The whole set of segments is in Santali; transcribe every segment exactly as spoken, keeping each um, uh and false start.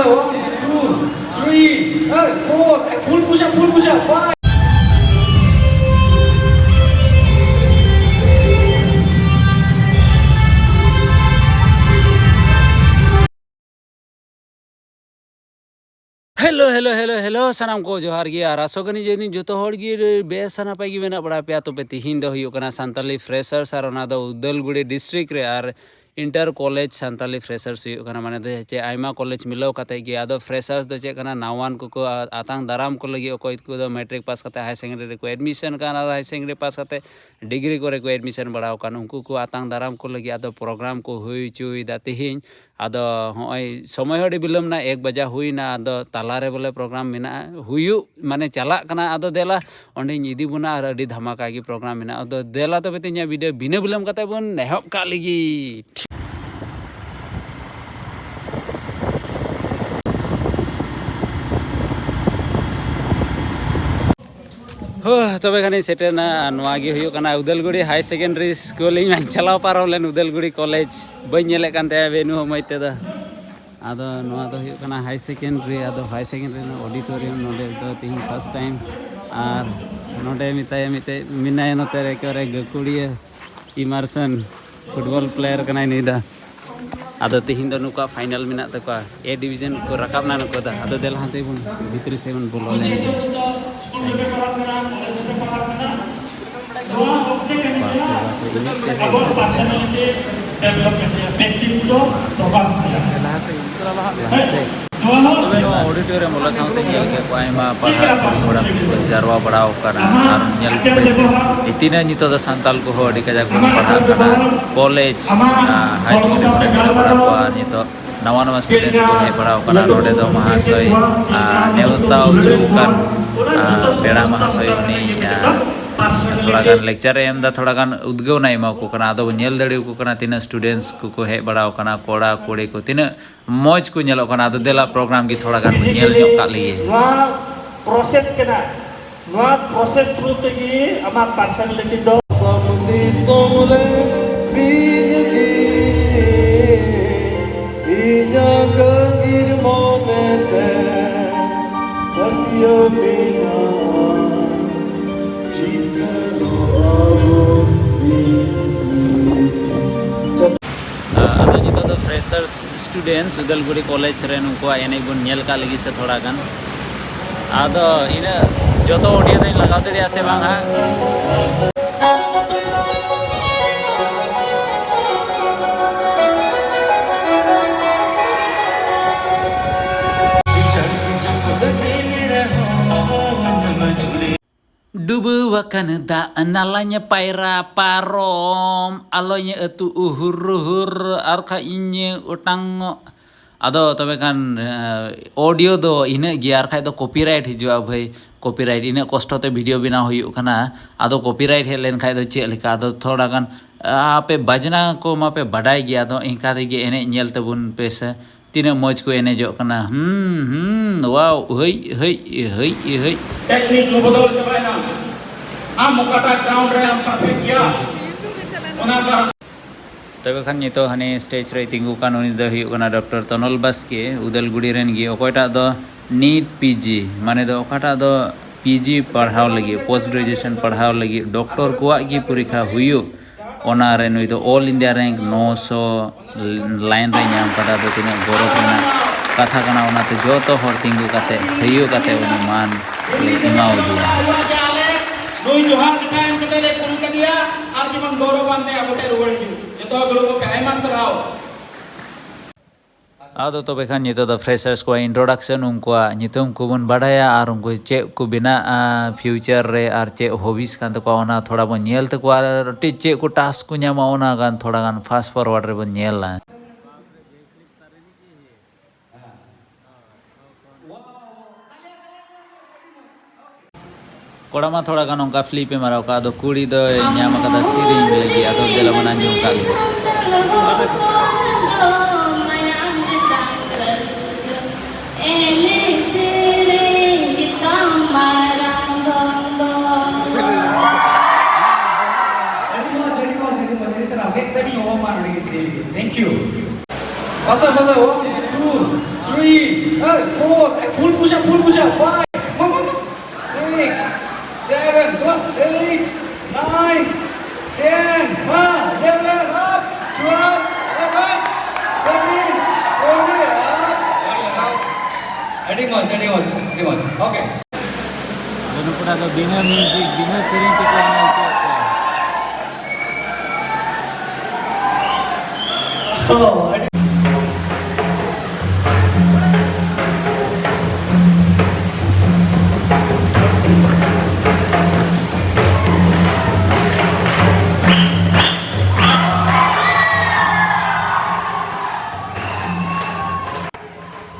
One, two, three, and four, and full push up, full push up, five. Hello, hello, hello, hello, ᱥᱟᱱᱟᱢ ᱠᱚ ᱡᱚᱦᱟᱨ ᱜᱮ᱾ ᱟᱨ ᱟᱥᱚᱜ ᱠᱟᱹᱱᱟᱹᱧ ᱡᱟᱹᱱᱤᱡ ᱡᱚᱛᱚ ᱦᱚᱲ ᱜᱮ ᱵᱮᱥ ᱱᱟᱯᱟᱭ ᱜᱮ ᱢᱮᱱᱟᱜ ᱵᱟᱲᱟ ᱯᱮᱭᱟ᱾ ᱛᱚᱵᱮ ᱛᱤᱦᱤᱧ ᱫᱚ ᱦᱩᱭᱩᱜ ᱠᱟᱱᱟ ᱥᱟᱱᱛᱟᱞᱤ ᱯᱷᱨᱮᱥᱟᱨᱥ, ᱟᱨ ᱚᱱᱟ ᱫᱚ ᱩᱫᱟᱞᱜᱩᱲᱤ ᱰᱤᱥᱴᱨᱤᱠᱴ ᱨᱮ᱾ ᱟᱨ ᱤᱱᱴᱟᱨ ᱠᱚᱞᱮᱡᱽ ᱥᱟᱱᱛᱟᱞᱤ ᱯᱷᱨᱮᱥᱟᱨᱥ ᱦᱩᱭᱩᱜ ᱠᱟᱱᱟ, ᱢᱟᱱᱮ ᱫᱚ ᱪᱮᱫ, ᱟᱭᱢᱟ ᱠᱚᱞᱮᱡᱽ ᱢᱤᱞᱟᱹᱣ ᱠᱟᱛᱮ ᱜᱮ᱾ ᱟᱫᱚ ᱯᱷᱨᱮᱥᱟᱨᱥ ᱫᱚ ᱪᱮᱫ ᱠᱟᱱᱟ, ᱱᱟᱣᱟᱱ ᱠᱚᱠᱚ ᱟ-, ᱟᱛᱟᱝ ᱫᱟᱨᱟᱢ ᱠᱚ ᱞᱟᱹᱜᱤᱫ, ᱚᱠᱚᱭ ᱠᱚᱫᱚ ᱢᱮᱴᱨᱤᱠ ᱯᱟᱥ ᱠᱟᱛᱮ ᱦᱟᱭᱟᱨ ᱥᱮᱠᱮᱱᱰᱟᱨᱤ ᱨᱮᱠᱚ ᱮᱰᱢᱤᱥᱚᱱ ᱠᱟᱱᱟ, ᱟᱨ ᱦᱟᱭᱟᱨ ᱥᱮᱠᱮᱱᱰᱟᱨᱤ ᱯᱟᱥ ᱠᱟᱛᱮ ᱰᱤᱜᱽᱨᱤ ᱠᱚᱨᱮ ᱠᱚ ᱮᱰᱢᱤᱥᱚᱱ ᱵᱟᱲᱟᱣ ᱠᱟᱱ, ᱩᱱᱠᱩ ᱠᱚ ᱟᱛᱟᱝ ᱫᱟᱨᱟᱢ ᱠᱚ ᱞᱟᱹᱜᱤᱫ ᱟᱫᱚ ᱯᱨᱳᱜᱨᱟᱢ ᱠᱚ ᱦᱩᱭ ᱦᱚᱪᱚᱭᱮᱫᱟ ᱛᱤᱦᱤᱧ᱾ ᱟᱫᱚ ᱦᱚᱸᱜᱼᱚᱭ ᱥᱚᱢᱚᱭ ᱦᱚᱸ ᱟᱹᱰᱤ ᱵᱤᱞᱚᱢ ᱮᱱᱟ, ᱮᱠ ᱵᱟᱡᱟ ᱦᱩᱭᱱᱟ᱾ ᱟᱫᱚ ᱛᱟᱞᱟᱨᱮ ᱵᱚᱞᱮ ᱯᱨᱳᱜᱨᱟᱢ ᱢᱮᱱᱟᱜᱼᱟ, ᱦᱩᱭᱩᱜ, ᱢᱟᱱᱮ ᱪᱟᱞᱟᱜ ᱠᱟᱱᱟ᱾ ᱟᱫᱚ ᱫᱮᱞᱟ, ᱚᱸᱰᱮᱧ ᱤᱫᱤ ᱵᱚᱱᱟ, ᱟᱨ ᱟᱹᱰᱤ ᱫᱷᱟᱢᱟᱠᱟ ᱜᱮ ᱯᱨᱳᱜᱨᱟᱢ ᱢᱮᱱᱟᱜᱼᱟ᱾ ᱟᱫᱚ ᱫᱮᱞᱟ ᱛᱚᱵᱮ ᱛᱮᱦᱮᱧᱟᱜ ᱵᱷᱤᱰᱤᱭᱳ ᱵᱤᱱᱟᱹ ᱵᱤᱞᱚᱢ ᱠᱟᱛᱮ ᱵᱚᱱ ᱮᱦᱚᱵ ᱠᱟᱜ ᱞᱮᱜᱮ᱾ ᱦᱳ, ᱛᱚᱵᱮ ᱠᱷᱟᱱᱤᱧ ᱥᱮᱴᱮᱨᱱᱟ᱾ ᱱᱚᱣᱟ ᱜᱮ ᱦᱩᱭᱩᱜ ᱠᱟᱱᱟ ᱩᱫᱟᱞᱜᱩᱲᱤ ᱦᱟᱭᱟᱨ ᱥᱮᱠᱮᱱᱰᱟᱨᱤ ᱥᱠᱩᱞ᱾ ᱤᱧ ᱢᱟᱧ ᱪᱟᱞᱟᱣ ᱯᱟᱨᱚᱢ ᱞᱮᱱ ᱩᱫᱟᱞᱜᱩᱲᱤ ᱠᱚᱞᱮᱡᱽ, ᱵᱟᱹᱧ ᱧᱮᱞᱮᱫ ᱠᱟᱱ ᱛᱟᱦᱮᱸᱫ ᱵᱷᱮᱱᱩ ᱦᱚᱸ ᱢᱚᱡᱽ ᱛᱮᱫᱚ᱾ ᱟᱫᱚ ᱱᱚᱣᱟ ᱫᱚ ᱦᱩᱭᱩᱜ ᱠᱟᱱᱟ ᱦᱟᱭᱟᱨ ᱥᱮᱠᱮᱱᱰᱟᱨᱤ, ᱟᱫᱚ ᱦᱟᱭᱟᱨ ᱥᱮᱠᱮᱱᱰᱟᱨᱤ ᱨᱮᱱᱟᱜ ᱚᱰᱤᱴᱳᱨᱤᱭᱟᱢ ᱱᱚᱰᱮ ᱫᱚ ᱛᱮᱦᱮᱧ ᱯᱷᱟᱥᱴ ᱴᱟᱭᱤᱢ᱾ ᱟᱨ ᱱᱚᱰᱮ ᱢᱮᱛᱟᱭᱟ ᱢᱤᱫᱴᱮᱡ ᱢᱮᱱᱟᱭᱟ ᱱᱚᱛᱮ ᱨᱮ ᱮᱠᱮᱵᱟᱨᱮ ᱜᱟᱹᱠᱷᱩᱲᱤᱭᱟᱹ ᱤᱢᱟᱨᱥᱚᱱ ᱯᱷᱩᱴᱵᱚᱞ ᱯᱞᱮᱭᱟᱨ ᱠᱟᱱᱟᱭ ᱱᱩᱭ ᱫᱚ᱾ ᱟᱫᱚ ᱛᱤᱦᱤᱧ ᱫᱚ ᱱᱩᱠᱩᱣᱟᱜ ᱯᱷᱟᱭᱱᱟᱞ ᱢᱮᱱᱟᱜ ᱛᱟᱠᱚᱣᱟ, ᱮ ᱰᱤᱵᱤᱡᱚᱱ ᱠᱚ ᱨᱟᱠᱟᱵ ᱱᱟ ᱱᱩᱠᱩ ᱫᱚ᱾ ᱟᱫᱚ ᱫᱮᱞᱟ ᱦᱟᱱᱛᱮ ᱵᱚᱱ ᱵᱷᱤᱛᱨᱤ ᱥᱮᱫ ᱵᱚᱱ ᱵᱚᱞᱚ ᱞᱮᱱ ᱜᱮ᱾ ᱵᱟᱯᱨᱮ ᱵᱟᱯᱨᱮ, ᱤᱱᱟᱹᱜ ᱛᱮ ᱦᱚᱲ᱾ ᱞᱟᱦᱟ ᱥᱮᱫ, ᱞᱟᱦᱟ ᱥᱮᱫ᱾ ᱛᱚᱵᱮ ᱱᱚᱣᱟ ᱚᱰᱤᱴᱳᱨᱤᱭᱟᱢ ᱵᱚᱞᱚ ᱥᱟᱶᱛᱮ ᱧᱮᱞ ᱠᱮᱫ ᱠᱚᱣᱟ ᱟᱭᱢᱟ ᱯᱟᱲᱦᱟᱜ ᱠᱩᱲᱤ ᱠᱚᱲᱟ ᱠᱚ ᱡᱟᱨᱣᱟ ᱵᱟᱲᱟᱣ ᱠᱟᱱᱟ᱾ ᱟᱨ ᱧᱮᱞ ᱠᱚᱯᱮ ᱥᱮ, ᱛᱤᱱᱟᱹᱜ ᱱᱤᱛᱚᱜ ᱫᱚ ᱥᱟᱱᱛᱟᱞ ᱠᱚᱦᱚᱸ ᱟᱹᱰᱤ ᱠᱟᱡᱟᱠ ᱵᱚᱱ ᱯᱟᱲᱦᱟᱜ ᱠᱟᱱᱟ, ᱠᱚᱞᱮᱡᱽ, ᱟᱨ ᱦᱟᱭ ᱥᱮᱠᱮᱱᱰᱟᱨᱤ ᱠᱚᱨᱮ ᱢᱮᱱᱟᱜ ᱵᱟᱲᱟ ᱠᱚᱣᱟ᱾ ᱱᱤᱛᱚᱜ ᱱᱟᱣᱟ ᱱᱟᱣᱟ ᱥᱴᱩᱰᱮᱱᱴᱥ ᱠᱚ ᱦᱮᱡ ᱵᱟᱲᱟᱣ ᱠᱟᱱᱟ ᱱᱚᱰᱮ ᱫᱚ᱾ ᱢᱟᱦᱟᱥᱚᱭ, ᱟᱨ ᱱᱮᱣᱛᱟ ᱦᱚᱪᱚ ᱟᱠᱟᱱ, ᱟᱨ ᱯᱮᱲᱟ ᱢᱟᱦᱟᱥᱚᱭ ᱩᱱᱤ, ᱟᱨ ᱛᱷᱚᱲᱟ ᱜᱟᱱ ᱞᱮᱠᱪᱟᱨ ᱮ ᱮᱢ ᱮᱫᱟ, ᱛᱷᱚᱲᱟ ᱜᱟᱱ ᱩᱫᱽᱜᱟᱹᱣ ᱮ ᱮᱢᱟ ᱠᱚ ᱠᱟᱱᱟ᱾ ᱟᱫᱚ ᱵᱚᱱ ᱧᱮᱞ ᱫᱟᱲᱮ ᱟᱠᱚ ᱠᱟᱱᱟ ᱛᱤᱱᱟᱹᱜ ᱥᱴᱩᱰᱮᱱᱴᱥ ᱠᱚᱠᱚ ᱦᱮᱡ ᱵᱟᱲᱟᱣ ᱠᱟᱱᱟ, ᱠᱚᱲᱟ ᱠᱩᱲᱤ ᱠᱚ ᱛᱤᱱᱟᱹᱜ ᱢᱚᱡᱽ ᱠᱚ ᱧᱮᱞᱚᱜ ᱠᱟᱱᱟ᱾ ᱟᱫᱚ ᱫᱮᱞᱟ ᱯᱨᱳᱜᱨᱟᱢ ᱜᱮ ᱛᱷᱚᱲᱟ ᱜᱟᱱ ᱵᱚᱱ ᱧᱮᱞ ᱧᱚᱜ ᱠᱟᱜ ᱞᱮᱜᱮ᱾ ᱱᱚᱣᱟ ᱯᱨᱚᱥᱮᱥ ᱠᱟᱱᱟ᱾ ᱱᱚᱣᱟ ᱯᱨᱚᱥᱮᱥ ᱛᱷᱨᱩ ᱛᱮᱜᱮ ᱟᱢᱟᱜ ᱯᱟᱨᱥᱚᱱᱟᱞᱤᱴᱤ ᱫᱚ ᱫᱤᱥᱚᱢ ᱨᱮ ᱢᱤᱫ ᱫᱤᱱ ᱤᱧᱟᱹᱜ ᱟᱹᱜᱤᱨ ᱢᱚᱱ ᱟᱫᱚ ᱱᱤᱛᱚᱜ ᱫᱚ freshers students ᱩᱫᱟᱞᱜᱩᱲᱤ ᱠᱚᱞᱮᱡᱽ ᱨᱮ ᱱᱩᱠᱩᱣᱟᱜ ᱮᱱᱮᱡ ᱵᱚᱱ ᱧᱮᱞ ᱠᱟᱜ ᱞᱟᱹᱜᱤᱫ ᱥᱮ ᱛᱷᱚᱲᱟ ᱜᱟᱱ᱾ ᱟᱫᱚ ᱤᱱᱟᱹᱜ ᱡᱚᱛᱚ ᱚᱰᱤᱭᱳ ᱫᱚᱧ ᱞᱟᱜᱟᱣ ᱫᱟᱲᱮᱭᱟᱜᱼᱟ ᱥᱮ ᱵᱟᱝ ᱦᱟᱸᱜ? ᱰᱩᱵᱟᱹᱣ ᱟᱠᱟᱱ ᱫᱟᱜ ᱱᱟᱞᱟᱧ ᱯᱟᱭᱨᱟ ᱯᱟᱨᱚᱢ, ᱟᱞᱚᱧ ᱟᱹᱛᱩ ᱩᱦᱩᱨ ᱨᱩᱦᱩᱨ, ᱟᱨ ᱠᱷᱟᱡ ᱤᱧ ᱚᱴᱟᱝᱚᱜ᱾ ᱟᱫᱚ ᱛᱚᱵᱮ ᱠᱷᱟᱱ, ᱮ, ᱚᱰᱤᱭᱳ ᱫᱚ ᱤᱱᱟᱹᱜ ᱜᱮ, ᱟᱨ ᱠᱷᱟᱡ ᱫᱚ ᱠᱚᱯᱤᱨᱟᱭᱤᱴ ᱦᱤᱡᱩᱜᱼᱟ ᱵᱷᱟᱹᱭ᱾ ᱠᱚᱯᱤᱨᱟᱭᱤᱴ, ᱤᱱᱟᱹᱜ ᱠᱚᱥᱴᱚ ᱛᱮ ᱵᱷᱤᱰᱤᱭᱳ ᱵᱮᱱᱟᱣ ᱦᱩᱭᱩᱜ ᱠᱟᱱᱟ, ᱟᱫᱚ ᱠᱚᱯᱤᱨᱟᱭᱤᱴ ᱦᱮᱡ ᱞᱮᱱ ᱠᱷᱟᱡ ᱫᱚ ᱪᱮᱫ ᱞᱮᱠᱟ? ᱟᱫᱚ ᱛᱷᱚᱲᱟ ᱜᱟᱱ, ᱟᱯᱮ ᱵᱟᱡᱽᱱᱟ ᱠᱚ ᱢᱟᱯᱮ ᱵᱟᱰᱟᱭ ᱜᱮᱭᱟ, ᱟᱫᱚ ᱤᱱᱠᱟ ᱛᱮᱜᱮ ᱮᱱᱮᱡ ᱧᱮᱞ ᱛᱟᱵᱚᱱ ᱯᱮ ᱥᱮ᱾ ᱛᱤᱱᱟᱹᱜ ᱢᱚᱡᱽ ᱠᱚ ᱮᱱᱮᱡᱚᱜ ᱠᱟᱱᱟ᱾ ᱦᱩᱸ, ᱦᱩᱸ, wow, ᱦᱟᱹᱭ, ᱦᱟᱹᱭ, ᱦᱟᱹᱭ, ᱦᱟᱹᱭ᱾ ᱴᱮᱠᱱᱤᱠ ᱠᱚ ᱵᱚᱫᱚᱞ ᱪᱟᱵᱟᱭᱮᱱᱟ᱾ ᱟᱢ ᱚᱠᱟᱴᱟᱜ ᱜᱨᱟᱣᱩᱱᱰ ᱨᱮ ᱟᱢ ᱯᱟᱨᱯᱷᱮᱠᱴ ᱜᱮᱭᱟ, ᱚᱱᱟ ᱫᱚ᱾ ᱛᱚᱵᱮ ᱠᱷᱟᱱ ᱱᱤᱛᱚᱜ ᱦᱟᱹᱱᱤ ᱥᱴᱮᱡᱽ ᱨᱮᱭ ᱛᱤᱸᱜᱩ ᱠᱟᱱ, ᱩᱱᱤ ᱫᱚᱭ ᱦᱩᱭᱩᱜ ᱠᱟᱱᱟ ᱰᱚᱠᱴᱚᱨ ᱛᱚᱱᱚᱞ ᱵᱟᱥᱠᱮ, ᱩᱫᱟᱞᱜᱩᱲᱤ ᱨᱮᱱ ᱜᱮ, ᱚᱠᱚᱭᱴᱟᱜ ᱫᱚ ᱱᱤᱴ ᱯᱤ ᱡᱤ, ᱢᱟᱱᱮ ᱫᱚ ᱚᱠᱟᱴᱟᱜ ᱫᱚ ᱯᱤ ᱡᱤ ᱯᱟᱲᱦᱟᱣ ᱞᱟᱹᱜᱤᱫ, ᱯᱳᱥᱴ ᱜᱨᱮᱡᱩᱭᱮᱥᱚᱱ ᱯᱟᱲᱦᱟᱣ ᱞᱟᱹᱜᱤᱫ ᱰᱚᱠᱴᱚᱨ ᱠᱚᱣᱟᱜ ᱜᱮ ᱯᱚᱨᱤᱠᱷᱟ ᱦᱩᱭᱩᱜ, ᱚᱱᱟ ᱨᱮ ᱱᱩᱭ ᱫᱚ ᱚᱞ ᱤᱱᱰᱤᱭᱟ ᱨᱮᱝᱠ ᱱᱚᱥᱚ ᱞᱟᱭᱤᱱ ᱨᱮ ᱧᱟᱢ ᱠᱟᱫᱟ᱾ ᱫᱚ ᱛᱤᱱᱟᱹᱜ ᱜᱚᱨᱚᱵᱽ ᱨᱮᱱᱟᱜ ᱠᱟᱛᱷᱟ ᱠᱟᱱᱟ, ᱚᱱᱟᱛᱮ ᱡᱚᱛᱚ ᱦᱚᱲ ᱛᱤᱸᱜᱩ ᱠᱟᱛᱮ, ᱛᱷᱟᱹᱭᱟᱹ ᱠᱟᱛᱮ ᱩᱱᱤ ᱢᱟᱱ ᱞᱮ ᱮᱢᱟᱣᱟᱫᱮᱭᱟ᱾ ᱱᱩᱭ ᱡᱚᱦᱟᱨ ᱠᱟᱛᱷᱟ ᱮᱢ ᱠᱟᱛᱮ ᱞᱮ ᱠᱩᱞ ᱠᱟᱫᱮᱭᱟ ᱟᱨ ᱡᱮᱢᱚᱱ ᱜᱚᱨᱚᱵᱟᱱ ᱛᱮ ᱟᱵᱚ ᱴᱷᱮᱱ ᱨᱩᱣᱟᱹᱲ ᱦᱤᱡᱩᱜ᱾ ᱡᱚᱛᱚ ᱦᱚᱲ ᱫᱩᱲᱩᱵ ᱠᱚᱜ ᱯᱮ᱾ ᱟᱭᱢᱟ ᱥᱟᱨᱦᱟᱣ᱾ ᱟᱫᱚ ᱛᱚᱵᱮ ᱠᱷᱟᱱ ᱱᱤᱛᱚᱜ ᱫᱚ freshers ᱠᱚᱣᱟᱜ introduction, ᱩᱱᱠᱩᱣᱟᱜ ᱧᱩᱛᱩᱢ ᱠᱚᱵᱚᱱ ᱵᱟᱰᱟᱭᱟ ᱟᱨ ᱩᱱᱠᱩ ᱪᱮᱫ ᱠᱚ ᱵᱮᱱᱟᱜᱼᱟ future ᱨᱮ ᱟᱨ ᱪᱮᱫ hobbies ᱠᱟᱱ ᱛᱟᱠᱚᱣᱟ, ᱚᱱᱟ ᱛᱷᱚᱲᱟ ᱵᱚᱱ ᱧᱮᱞ ᱛᱟᱠᱚᱣᱟ ᱟᱨ ᱪᱮᱫ ᱠᱚ task ᱠᱚ ᱧᱟᱢᱟ, ᱚᱱᱟ ᱜᱟᱱ ᱛᱷᱚᱲᱟ ᱜᱟᱱ fast forward ᱨᱮᱵᱚᱱ ᱧᱮᱞᱟ᱾ ᱠᱚᱲᱟ ᱢᱟ ᱛᱷᱚᱲᱟ ᱜᱟᱱ ᱚᱱᱠᱟ flip ᱮ ᱢᱟᱨᱟᱣ ᱠᱟᱜ, ᱟᱫᱚ ᱠᱩᱲᱤ ᱫᱚᱭ ᱧᱟᱢ ᱟᱠᱟᱫᱟ ᱥᱮᱨᱮᱧ ᱞᱟᱹᱜᱤᱫ, ᱟᱫᱚ ᱫᱮᱞᱟ ᱵᱚᱱ ᱟᱸᱡᱚᱢ ᱠᱟᱜ ᱞᱮᱜᱮ᱾ Thank you. Faster, faster. One, two, three, hey, four. Hey, full push up, full push up. Five. ᱟᱹᱰᱤ ᱢᱚᱡᱽ, ᱟᱹᱰᱤ ᱢᱚᱡᱽ, ᱟᱹᱰᱤ ᱢᱚᱡᱽ᱾ OK. ᱟᱫᱚ ᱱᱩᱠᱩ ᱫᱚ ᱵᱤᱱᱟᱹ music, ᱵᱤᱱᱟᱹ ᱥᱮᱨᱮᱧ ᱛᱮᱠᱚ ᱮᱱᱮᱡ ᱦᱚᱪᱚᱭᱮᱫ ᱠᱚᱣᱟ᱾ ᱚ, ᱟᱹᱰᱤ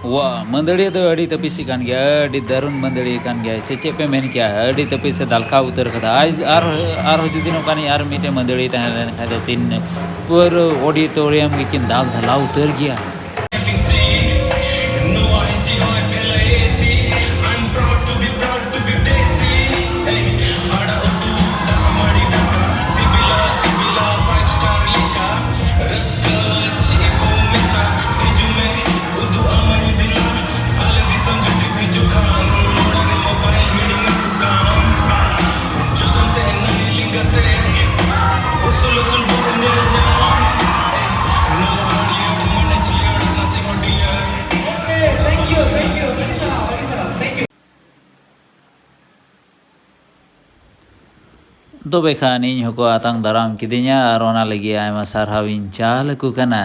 ᱣᱟ, ᱢᱟᱹᱫᱟᱹᱲᱤᱭᱟᱹ ᱫᱚ ᱟᱹᱰᱤ ᱛᱟᱹᱯᱤᱥᱤ ᱠᱟᱱ ᱜᱮᱭᱟ, ᱟᱹᱰᱤ ᱫᱟᱨᱩᱱ ᱢᱟᱹᱫᱟᱹᱲᱤᱭᱟᱹ ᱠᱟᱱ ᱜᱮᱭᱟ᱾ ᱥᱮ ᱪᱮᱫ ᱯᱮ ᱢᱮᱱ ᱠᱮᱭᱟ? ᱟᱹᱰᱤ ᱛᱟᱹᱯᱤᱥᱮ ᱫᱟᱞᱠᱟᱣ ᱩᱛᱟᱹᱨ ᱠᱟᱫᱟ᱾ ᱟᱡ ᱟᱨ, ᱟᱨᱦᱚᱸ ᱡᱩᱫᱤ ᱱᱚᱝᱠᱟᱱᱤᱡ ᱟᱨ ᱢᱤᱫᱴᱮᱱ ᱢᱟᱹᱫᱟᱹᱲᱤᱭᱟᱹ ᱛᱟᱦᱮᱸ ᱞᱮᱱ ᱠᱷᱟᱱ ᱫᱚ ᱛᱤᱱ ᱯᱩᱨᱟᱹ auditorium ᱜᱮᱠᱤᱱ ᱫᱟᱞ ᱫᱷᱟᱞᱟᱣ ᱩᱛᱟᱹᱨ ᱜᱮᱭᱟ᱾ ᱛᱚᱵᱮ ᱠᱷᱟᱱ ᱤᱧ ᱦᱚᱸᱠᱚ ᱟᱛᱟᱝ ᱫᱟᱨᱟᱢ ᱠᱤᱫᱤᱧᱟ ᱟᱨ ᱚᱱᱟ ᱞᱟᱹᱜᱤᱫ ᱟᱭᱢᱟ ᱥᱟᱨᱦᱟᱣ ᱤᱧ ᱪᱟᱞ ᱟᱠᱚ ᱠᱟᱱᱟ᱾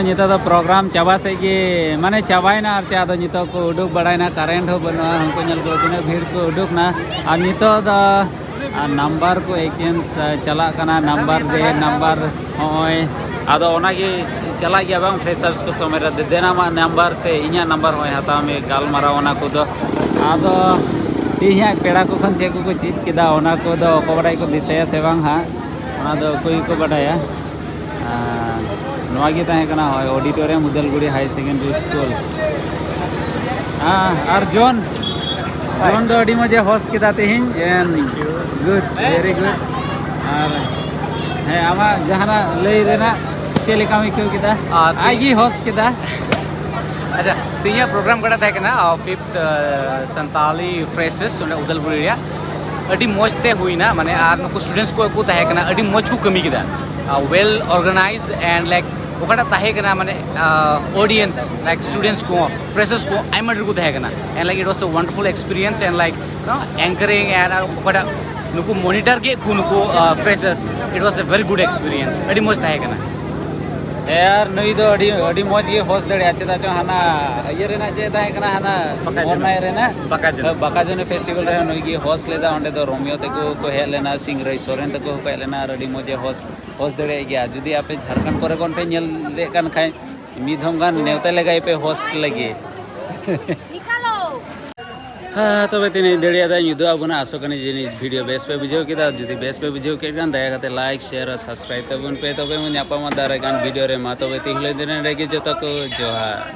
ᱱᱤᱛᱚᱜ ᱫᱚ ᱯᱨᱳᱜᱨᱟᱢ ᱪᱟᱵᱟ ᱥᱮᱫ ᱜᱮ, ᱢᱟᱱᱮ ᱪᱟᱵᱟᱭᱮᱱᱟ, ᱟᱨ ᱪᱮᱫ ᱟᱫᱚ ᱱᱤᱛᱚᱜ ᱠᱚ ᱩᱰᱩᱠ ᱵᱟᱲᱟᱭᱮᱱᱟ, ᱠᱟᱨᱮᱱᱴ ᱦᱚᱸ ᱵᱟᱹᱱᱩᱜᱼᱟ, ᱩᱱᱠᱩ ᱧᱮᱞ ᱠᱚ ᱛᱤᱱᱟᱹᱜ ᱵᱷᱤᱲ ᱠᱚ ᱩᱰᱩᱠ ᱮᱱᱟ᱾ ᱟᱨ ᱱᱤᱛᱚᱜ ᱫᱚ ᱟᱨ ᱱᱟᱢᱵᱟᱨ ᱠᱚ ᱮᱠᱥᱪᱮᱧᱡᱽ ᱪᱟᱞᱟᱜ ᱠᱟᱱᱟ, ᱱᱟᱢᱵᱟᱨ ᱫᱮ ᱱᱟᱢᱵᱟᱨ ᱦᱚᱸᱜᱼᱚᱭ᱾ ᱟᱫᱚ ᱚᱱᱟᱜᱮ ᱪᱟᱞᱟᱜ ᱜᱮᱭᱟ ᱵᱟᱝ, ᱯᱷᱨᱮᱥᱟᱨᱥ ᱠᱚ ᱥᱚᱢᱚᱭ ᱨᱮ ᱫᱮᱱ ᱟᱢᱟᱜ ᱱᱟᱢᱵᱟᱨ ᱥᱮ ᱤᱧᱟᱹᱜ ᱱᱟᱢᱵᱟᱨ ᱦᱚᱸᱜᱼᱚᱭ ᱦᱟᱛᱟᱣ ᱢᱮ, ᱜᱟᱞᱢᱟᱨᱟᱣ ᱚᱱᱟ ᱠᱚᱫᱚ᱾ ᱟᱫᱚ ᱛᱮᱦᱮᱧᱟᱜ ᱯᱮᱲᱟ ᱠᱚ ᱠᱷᱚᱱ ᱪᱮᱫ ᱠᱚᱠᱚ ᱪᱮᱫ ᱠᱮᱫᱟ, ᱚᱱᱟ ᱠᱚᱫᱚ ᱚᱠᱚᱭ ᱵᱟᱰᱟᱭ ᱠᱚ ᱫᱤᱥᱟᱹᱭᱟ ᱥᱮ ᱵᱟᱝ ᱦᱟᱸᱜ, ᱚᱱᱟ ᱫᱚ ᱚᱠᱚᱭ ᱜᱮᱠᱚ ᱵᱟᱰᱟᱭᱟ᱾ ᱟᱨ ᱱᱚᱣᱟ ᱜᱮ ᱛᱟᱦᱮᱸ ᱠᱟᱱᱟ, ᱦᱳᱭ, ᱚᱰᱤᱴᱳᱨᱤᱭᱟᱢ ᱩᱫᱟᱞᱜᱩᱲᱤ ᱦᱟᱭᱟᱨ ᱥᱮᱠᱮᱱᱰᱟᱨᱤ ᱥᱠᱩᱞ᱾ ᱦᱮᱸ, ᱟᱨ ᱡᱚᱱ, ᱡᱚᱱ ᱫᱚ ᱟᱹᱰᱤ ᱢᱚᱡᱽ ᱮ ᱦᱳᱥᱴ ᱠᱮᱫᱟ ᱛᱮᱦᱮᱧ᱾ Good, ᱵᱷᱮᱨᱤ good. ᱟᱨ ᱦᱮᱸ, ᱟᱢᱟᱜ ᱡᱟᱦᱟᱱᱟᱜ ᱞᱟᱹᱭ ᱨᱮᱱᱟᱜ ᱪᱮᱫ ᱞᱮᱠᱟᱢ ᱟᱹᱭᱠᱟᱹᱣ ᱠᱮᱫᱟ? ᱟᱨ ᱟᱡ ᱜᱮ ᱦᱳᱥᱴ ᱠᱮᱫᱟ᱾ ᱟᱪᱪᱷᱟ, ᱛᱮᱦᱮᱧᱟᱜ ᱯᱨᱳᱜᱨᱟᱢ ᱚᱠᱟᱴᱟᱜ ᱛᱟᱦᱮᱸ ᱠᱟᱱᱟ, ᱯᱷᱤᱯᱛᱷ ᱥᱟᱱᱛᱟᱞᱤ ᱯᱷᱨᱮᱥᱟᱨᱥ ᱚᱸᱰᱮ ᱩᱫᱟᱞᱜᱩᱲᱤ ᱨᱮᱭᱟᱜ, ᱟᱹᱰᱤ ᱢᱚᱡᱽ ᱛᱮ ᱦᱩᱭᱱᱟ᱾ ᱢᱟᱱᱮ, ᱟᱨ ᱱᱩᱠᱩ ᱥᱴᱩᱰᱮᱱᱴᱥ ᱠᱚ ᱠᱚ ᱛᱟᱦᱮᱸ ᱠᱟᱱᱟ, ᱟᱹᱰᱤ ᱢᱚᱡᱽ ᱠᱚ ᱠᱟᱹᱢᱤ ᱠᱮᱫᱟ, well organized and like ᱚᱠᱟᱴᱟᱜ ᱛᱟᱦᱮᱸ ᱠᱟᱱᱟ, ᱢᱟᱱᱮ, audience, like students ᱠᱚ, freshers ᱠᱚ ᱟᱭᱢᱟ ᱰᱷᱮᱨ ᱠᱚ ᱛᱟᱦᱮᱸ ᱠᱟᱱᱟ, and like it was a wonderful experience and like, you know, anchoring and ᱚᱠᱟᱴᱟᱜ ᱱᱩᱠᱩ ᱢᱚᱱᱤᱴᱟᱨ ᱠᱮᱫ ᱠᱚ ᱱᱩᱠᱩ freshers, it was a very good experience. ᱟᱹᱰᱤ ᱢᱚᱡᱽ ᱛᱟᱦᱮᱸ ᱠᱟᱱᱟ᱾ ᱦᱮᱸ, ᱟᱨ ᱱᱩᱭ ᱫᱚ ᱟᱹᱰᱤ, ᱟᱹᱰᱤ ᱢᱚᱡᱽ ᱜᱮ ᱦᱳᱥᱴ ᱫᱟᱲᱮᱭᱟᱜᱼᱟ᱾ ᱪᱮᱫᱟᱜ ᱪᱚ ᱦᱟᱱᱟ ᱤᱭᱟᱹ ᱨᱮᱱᱟᱜ ᱪᱮᱫ ᱛᱟᱦᱮᱸ ᱠᱟᱱᱟ, ᱦᱟᱱᱟ ᱵᱟᱠᱟ ᱡᱚᱱᱚ᱾ ᱢᱚᱨᱱᱟᱭ ᱨᱮᱱᱟᱜ ᱵᱟᱠᱟ ᱡᱚᱱᱚ᱾ ᱵᱟᱠᱟ ᱡᱚᱱᱚ ᱯᱷᱮᱥᱴᱤᱵᱷᱮᱞ ᱨᱮ ᱱᱩᱭ ᱜᱮ ᱦᱳᱥᱴ ᱞᱮᱫᱟ᱾ ᱚᱸᱰᱮ ᱫᱚ ᱨᱳᱢᱤᱭᱳ ᱛᱟᱠᱚ ᱠᱚ ᱦᱮᱡ ᱞᱮᱱᱟ, ᱥᱤᱝᱨᱟᱹᱭ ᱥᱚᱨᱮᱱ ᱛᱟᱠᱚ ᱦᱚᱸᱠᱚ ᱦᱮᱡ ᱞᱮᱱᱟ, ᱟᱨ ᱟᱹᱰᱤ ᱢᱚᱡᱽ ᱮ ᱦᱳᱥᱴ, ᱦᱳᱥᱴ ᱫᱟᱲᱮᱭᱟᱜ ᱜᱮᱭᱟ᱾ ᱡᱩᱫᱤ ᱟᱯᱮ ᱡᱷᱟᱲᱠᱷᱚᱸᱰ ᱠᱚᱨᱮ ᱠᱷᱚᱱ ᱯᱮ ᱧᱮᱞ ᱞᱮᱫ ᱠᱟᱱ ᱠᱷᱟᱡ, ᱢᱤᱫ ᱫᱷᱚᱢ ᱜᱟᱱ ᱱᱮᱣᱛᱟ ᱞᱮᱜᱟᱭ ᱯᱮ ᱦᱳᱥᱴ ᱞᱟᱹᱜᱤᱫ᱾ ᱦᱮᱸ, ᱛᱚᱵᱮ ᱛᱤᱱᱟᱹᱜ ᱤᱧ ᱫᱟᱲᱮᱭᱟᱫᱟ ᱤᱧ ᱩᱫᱩᱜ ᱟᱵᱚᱱᱟ᱾ ᱟᱥᱚᱜ ᱠᱟᱹᱱᱟᱹᱧ ᱡᱮ ᱱᱤᱭᱟᱹ ᱵᱷᱤᱰᱤᱭᱳ ᱵᱮᱥ ᱯᱮ ᱵᱩᱡᱷᱟᱹᱣ ᱠᱮᱫᱟ᱾ ᱡᱩᱫᱤ ᱵᱮᱥ ᱯᱮ ᱵᱩᱡᱷᱟᱹᱣ ᱠᱮᱫ ᱠᱷᱟᱱ, ᱫᱟᱭᱟ ᱠᱟᱛᱮ ᱞᱟᱭᱤᱠ, ᱥᱮᱭᱟᱨ ᱟᱨ ᱥᱟᱵᱥᱠᱨᱟᱭᱤᱵ ᱛᱟᱵᱚᱱ ᱯᱮ᱾ ᱛᱚᱵᱮ ᱵᱚᱱ ᱧᱟᱯᱟᱢᱟ ᱫᱟᱨᱟᱭ ᱠᱟᱱ ᱵᱷᱤᱰᱤᱭᱳ ᱨᱮ᱾ ᱢᱟ ᱛᱚᱵᱮ ᱛᱤᱦᱤᱧ ᱞᱟᱹᱜᱤᱫ ᱫᱚ ᱱᱚᱰᱮ ᱜᱮ᱾ ᱡᱚᱛᱚ ᱠᱚ ᱡᱚᱦᱟᱨ᱾